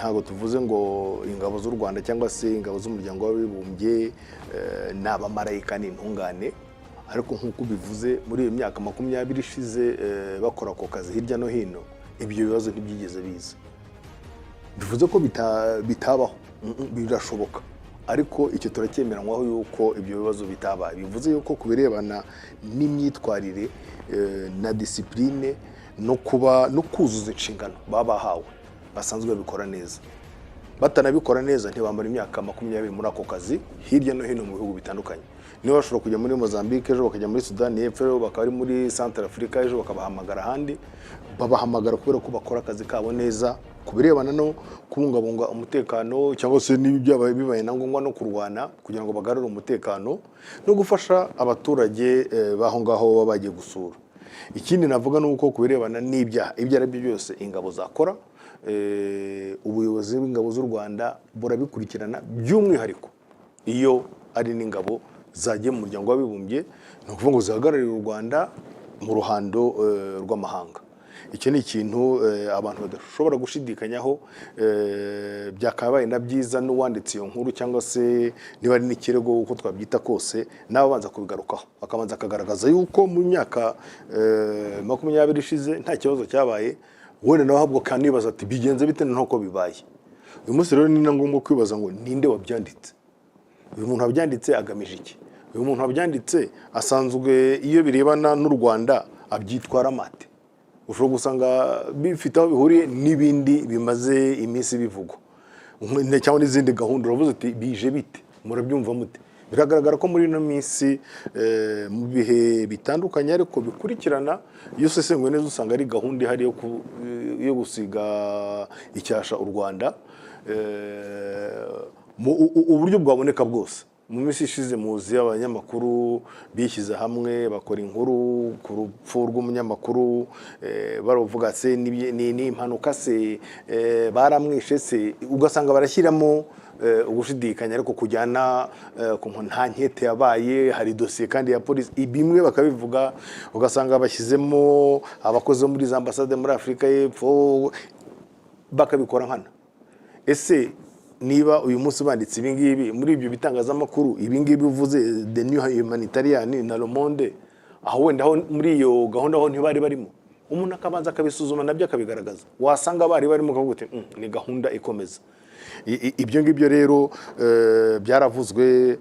Ntabwo tuvuze ngo ingabo z'u Rwanda cyangwa se ingabo z'Umuryango w'Abibumbye ni abamarayika, ni intungane. Ariko nk'uko ubivuze, muri iyo myaka 20 ishize bakora ako kazi hirya no hino, ibyo bibazo ntibyigeze biza. Bivuze ko bitabaho? Birashoboka, ariko icyo turacyemeranywaho yuko ibyo bibazo bitabaye. Bivuze yuko ku birebana n'imyitwarire na discipline no kuba no kuzuza inshingano baba bahawe, basanzwe babikora neza. Batanabikora neza ntibamara imyaka 20 muri ako kazi hirya no hino mu bihugu bitandukanye. Niba bashobora kujya muri Mozambique ejo, bakajya muri Sudani y'Epfo ejo, bakaba bari muri Central Africa ejo, bakabahamagara ahandi, babahamagara kubera ko bakora akazi kabo neza ku birebana no kubungabunga umutekano, cyangwa se niba byabaye bibaye na ngombwa no kurwana kugira ngo bagarure umutekano no gufasha abaturage b'aho ngaho baba bagiye gusura. Ikindi navuga ni uko ku birebana n'ibyaha ibyo ari byo byose ingabo zakora, ubuyobozi bw'ingabo z'u Rwanda burabikurikirana, by'umwihariko iyo ari n'ingabo zagiye mu Muryango w'Abibumbye, ni ukuvuga ngo zihagararira u Rwanda mu ruhando rw'amahanga. Icyo ni ikintu abantu badashobora gushidikanyaho. Byakabaye na byiza n'uwanditse iyo nkuru, cyangwa se niba ari n'ikirego, uko twabyita kose, nawe abanza kubigarukaho, akabanza akagaragaza yuko mu myaka 20 ishize nta kibazo cyabaye. Wenda nawe ahubwo kanibaza ati: "Bigenze bite noneho ko bibaye uyu munsi?" Rero ni na ngombwa kwibaza ngo: ninde wabyanditse? Uyu muntu wabyanditse agamije iki? Uyu muntu wabyanditse asanzwe, iyo birebana n'u Rwanda, abyitwara mate? Ushobora gusanga bifite aho bihuriye n'ibindi bimaze iminsi bivugwa cyangwa n'izindi gahunda. Uravuze uti: "Bije bite? Murabyumva mute?" Biragaragara ko muri ino minsi, mu bihe bitandukanye ariko bikurikirana, iyo usesenguye neza usanga ari gahunda ihari yo gusiga icyasha u Rwanda mu uburyo bwaboneka bwose. Mu minsi ishize muzi abanyamakuru bishyize hamwe bakora inkuru ku rupfu rw'umunyamakuru, baravuga se ni impanuka se, baramwishe se? Ugasanga barashyiramo ugushidikanya, ariko kujyana ku nta nkete yabaye, hari dosiye kandi ya polisi, bimwe bakabivuga, ugasanga bashyizemo abakozi bo muri za ambasade muri Afurika y'Epfo, bakabikora nkana. Ese niba uyu munsi banditse ibi ngibi muri ibyo bitangazamakuru, ibi ngibi uvuze, The New Humanitarian na Le Monde, aho wenda aho muri iyo gahunda aho ntibari barimo? Umuntu akabanza akabisuzuma nabyo akabigaragaza, wasanga bari barimo ukavuga uti: Ni gahunda ikomeza." Ibyo ngibyo rero byaravuzwe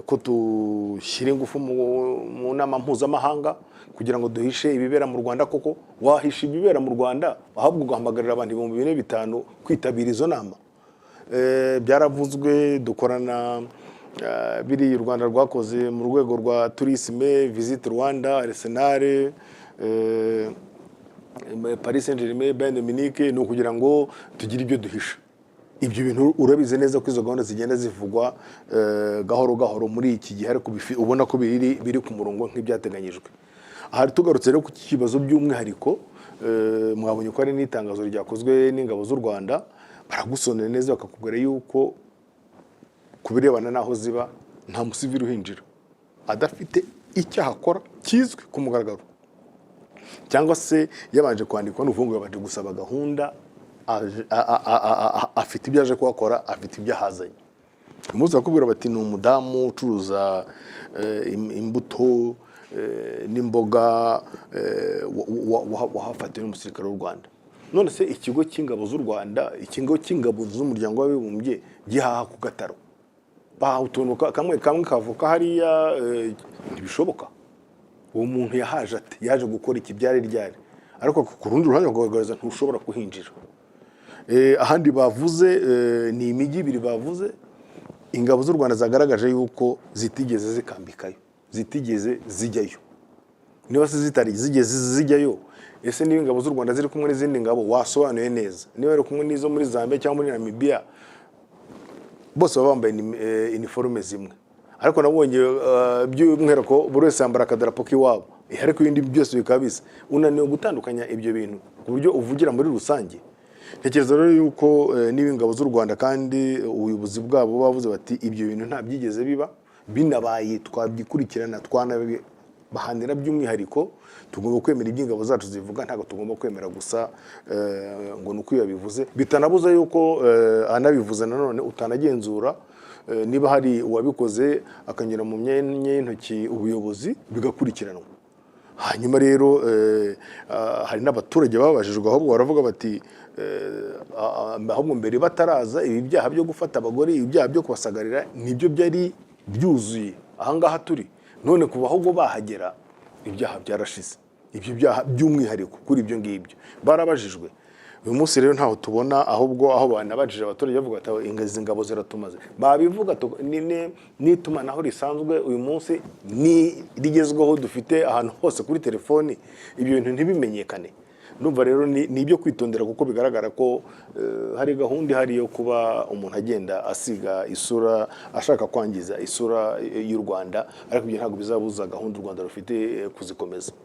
ko dushyira ingufu mu nama mpuzamahanga kugira ngo duhishe ibibera mu Rwanda. Koko wahisha ibibera mu Rwanda, ahubwo ugahamagarira abantu 4000, 5000 kwitabira izo nama? Byaravuzwe dukorana biriya u Rwanda rwakoze mu rwego rwa tourisme, Visit Rwanda, Arsenal, Paris Saint Germain, Bayern Munich, ni ukugira ngo tugire ibyo duhisha. Ibyo bintu urabizi neza ko izo gahunda zigenda zivugwa gahoro gahoro muri iki gihe, ariko ubona ko biri ku murongo nk'ibyateganyijwe. Aha tugarutse rero ku kibazo by'umwihariko, mwabonye ko hari n'itangazo ryakozwe n'ingabo z'u Rwanda, baragusonera neza bakakubwira yuko ku birebana n'aho ziba nta musivili uhinjira adafite icyaha akora kizwi ku mugaragaro, cyangwa se yabanje kwandikwa, ni ukuvuga ngo yabanje gusaba gahunda, afite ibyo aje kuhakora, afite ibyo ahazanye. Uyu munsi bakubwira bati: "Ni umudamu ucuruza imbuto n'imboga wahafatiwe n'umusirikare w'u Rwanda." None se ikigo cy'ingabo z'u Rwanda, ikigo cy'ingabo z'Umuryango w'Abibumbye gihaha ku gataro, bahaha utuntu kamwe kamwe kavuka hariya? Ntibishoboka. Uwo muntu yahaje ate? Yaje gukora iki? Byari ryari? Ariko ku rundi ruhande bakagaragaza ntushobora kuhinjira. Ahandi bavuze ni imijyi ibiri bavuze ingabo z'u Rwanda zagaragaje yuko zitigeze zikambikayo, zitigeze zijyayo. Niba se zitari zigeze zijyayo, ese niba ingabo z'u Rwanda ziri kumwe n'izindi ngabo, wasobanuye neza niba bari kumwe n'izo muri Zambia cyangwa muri Namibia, bose baba bambaye iniforume zimwe? Ariko nabonye by'umwihariko buri wese yambara akadarapo k'iwabo, ariko ibindi byose bikaba bisa. Unaniwe gutandukanya ibyo bintu ku buryo uvugira muri rusange. Ntekereza rero yuko niba ingabo z'u Rwanda kandi ubuyobozi bwabo bavuze bati: "Ibyo bintu nta byigeze biba, binabaye twabyikurikirana, twanabi Bahanira by'umwihariko. Tugomba kwemera ibyo ingabo zacu zivuga, ntabwo tugomba kwemera gusa ngo ni uko iyo yabivuze. Bitanabuza yuko anabivuze nanone utanagenzura niba hari uwabikoze akanyura mu myanya y'intoki ubuyobozi, bigakurikiranwa. Hanyuma rero hari n'abaturage babajijwe, ahubwo baravuga bati ahubwo mbere bataraza, ibi byaha byo gufata abagore, ibi byaha byo kubasagarira, nibyo byari byuzuye ahangaha turi. None kuva ahubwo bahagera, ibyaha byarashize. Ibyo byaha by'umwihariko kuri ibyo ngibyo barabajijwe. Uyu munsi rero ntaho tubona, ahubwo aho banabajije abaturage bavuga bati izi ngabo ziratumaze, babivuga n'itumanaho risanzwe uyu munsi ni rigezweho dufite ahantu hose kuri telefoni, ibyo bintu ntibimenyekane. Ndumva rero ni ibyo kwitondera, kuko bigaragara ko hari gahunda ihari yo kuba umuntu agenda asiga isura, ashaka kwangiza isura y'u Rwanda, ariko ibyo ntabwo bizabuza gahunda u Rwanda rufite kuzikomeza.